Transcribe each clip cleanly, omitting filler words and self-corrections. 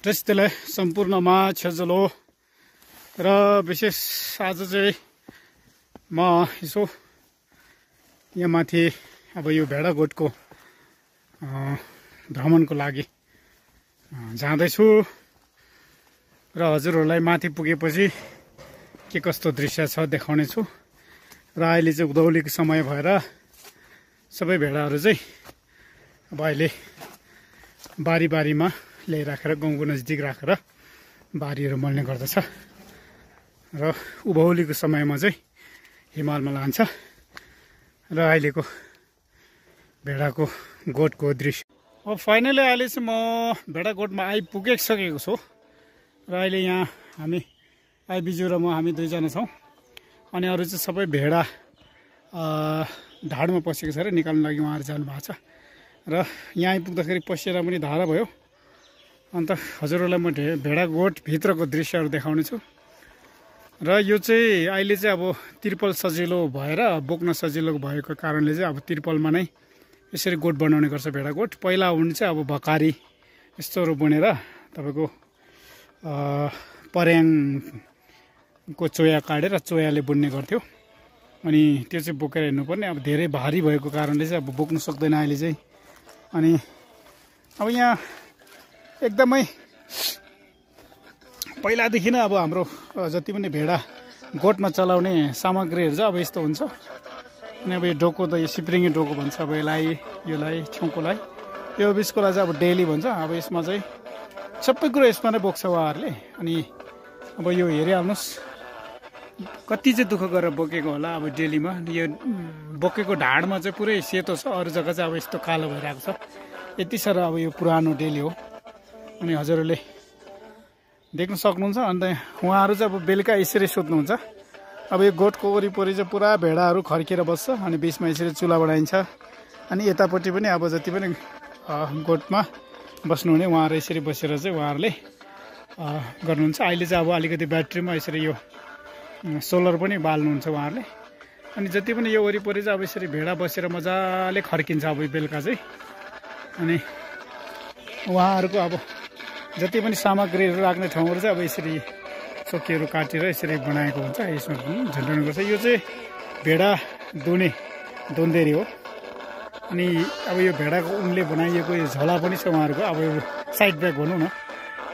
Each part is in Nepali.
त्यसले सम्पूर्णमा छेजलो र विशेष आज चाहिँ म यसो यहाँ माथि अब यो भेडागोठको भ्रमणको लागि जाँदैछु र हजुरहरूलाई माथि पुगेपछि के कस्तो दृश्य छ देखाउने छु। र अहिले चाहिँ उधौलीको समय भएर सबै भेडाहरू चाहिँ अब अहिले बारीमा ल्याइराखेर गाउँको नजिक राखेर बारीहरू मल्ने गर्दछ र उभौलीको समयमा चाहिँ हिमालमा लान्छ। र अहिलेको भेडाको गोठको दृश्य अब फाइनली अहिले चाहिँ म भेडागोठमा आइपुगिसकेको छु र अहिले यहाँ हामी बिजु र हामी दुईजना छौँ अनि अरू चाहिँ सबै भेडा ढाडमा पसेको छ र निकाल्नु लागि उहाँहरू जानु भएको छ र यहाँ आइपुग्दाखेरि पसिएर पनि धारा भयो। अन्त हजुरहरूलाई म भेडागोठभित्रको दृश्यहरू देखाउने छु र यो चाहिँ अहिले चाहिँ अब तिर्पल सजिलो भएर बोक्न सजिलो भएको कारणले चाहिँ अब तिर्पलमा नै यसरी गोठ बनाउने गर्छ भेडागोठ। पहिला हुने चाहिँ अब भकारी यस्तोहरू बुनेर तपाईँको पर्याङको चोया काटेर चोयाले बुन्ने गर्थ्यो अनि त्यो चाहिँ बोकेर हिँड्नुपर्ने। अब धेरै भारी भएको कारणले चाहिँ अब बोक्नु सक्दैन अहिले चाहिँ। अनि अब यहाँ एकदमै पहिलादेखि नै अब हाम्रो जति पनि भेडा गोठमा चलाउने सामग्रीहरू चाहिँ अब यस्तो हुन्छ। अनि अब यो डोको त यो सिप्रिङ्गे डोको भन्छ अब योलाई छेउकोलाई यो बिचकोलाई चाहिँ अब डेली भन्छ। अब यसमा चाहिँ सबै कुरो यसमा नै बोक्छ उहाँहरूले। अनि अब यो हेरिहाल्नुहोस् कति चाहिँ दुःख गरेर बोकेको होला अब डेलीमा। यो बोकेको ढाडमा चाहिँ पुरै सेतो छ, अरू जग्गा चाहिँ अब यस्तो कालो भइरहेको छ। यति साह्रो अब यो पुरानो डेली हो। अनि हजुरहरूले देख्न सक्नुहुन्छ। अन्त उहाँहरू चाहिँ अब बेलुका यसरी सुत्नुहुन्छ। अब यो गोठको वरिपरि चाहिँ पुरा भेडाहरू खर्किएर बस्छ अनि बिचमा यसरी चुला बढाइन्छ। अनि यतापट्टि पनि अब जति पनि गोठमा बस्नुहुने उहाँहरू यसरी बसेर चाहिँ उहाँहरूले गर्नुहुन्छ। अहिले चाहिँ अब अलिकति ब्याट्रीमा यसरी यो सोलर पनि बाल्नुहुन्छ उहाँहरूले। अनि जति पनि यो वरिपरि चाहिँ अब यसरी भेडा बसेर मजाले खर्किन्छ अब बेलुका चाहिँ। अनि उहाँहरूको अब जति पनि सामग्रीहरू राख्ने ठाउँहरू चाहिँ अब यसरी चोकीहरू काटेर यसरी बनाएको हुन्छ। यसमा झन्डाउने गर्छ। यो चाहिँ भेडा दुने दोन्देरी हो। अनि अब यो भेडाको उनले बनाइएको यो झोला पनि छ उहाँहरूको, अब यो साइड ब्याग भनौँ न।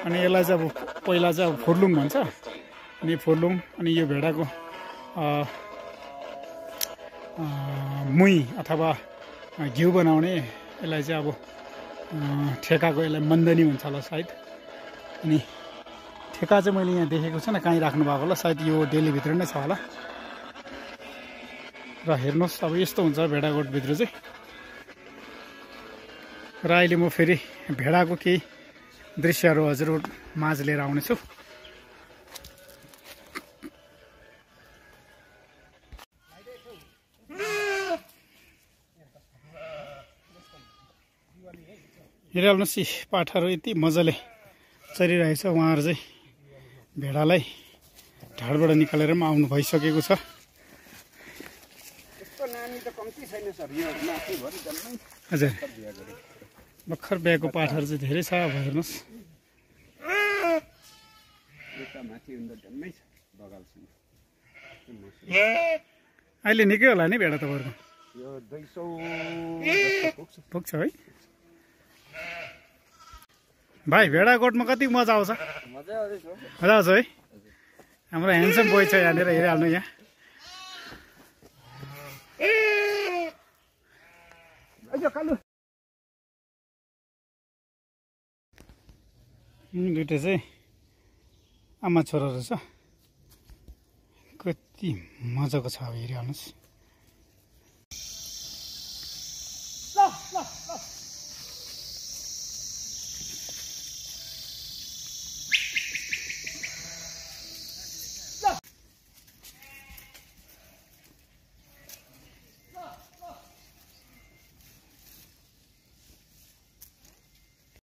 अनि यसलाई चाहिँ अब पहिला चाहिँ अब फुर्लुङ भन्छ। अनि फुर्लुङ अनि यो भेडाको मुही अथवा घिउ बनाउने यसलाई चाहिँ अब ठेकाको यसलाई मन्दनी भन्छ होला सायद। अनि ठेका चाहिँ मैले यहाँ देखेको छैन कहीँ राख्नु भएको होला, सायद यो डेलीभित्र नै छ होला। र हेर्नुहोस् अब यस्तो हुन्छ भेडागोठभित्र चाहिँ। र अहिले म फेरि भेडाको केही दृश्यहरू हजुर माझ लिएर आउनेछु। हेरिहाल्नुहोस् यी पाठाहरू यति मजाले चरिरहेछ। उहाँहरू चाहिँ भेडालाई ढाडबाट निकालेर पनि आउनु भइसकेको छ। हजुर भर्खर बिहाको पाठहरू चाहिँ धेरै छ। अब हेर्नुहोस् अहिले निकै होला नि भेडा तपाईँहरूको पुग्छ है भाइ? भेडागोठमा कति मजा आउँछ? मजा आउँछ है। हाम्रो ह्यान्डसम बोय छ यहाँनिर, हेरिहाल्नु यहाँ। दुइटा चाहिँ आमा छोरा रहेछ। कति मजाको छ अब हेरिहाल्नुहोस्।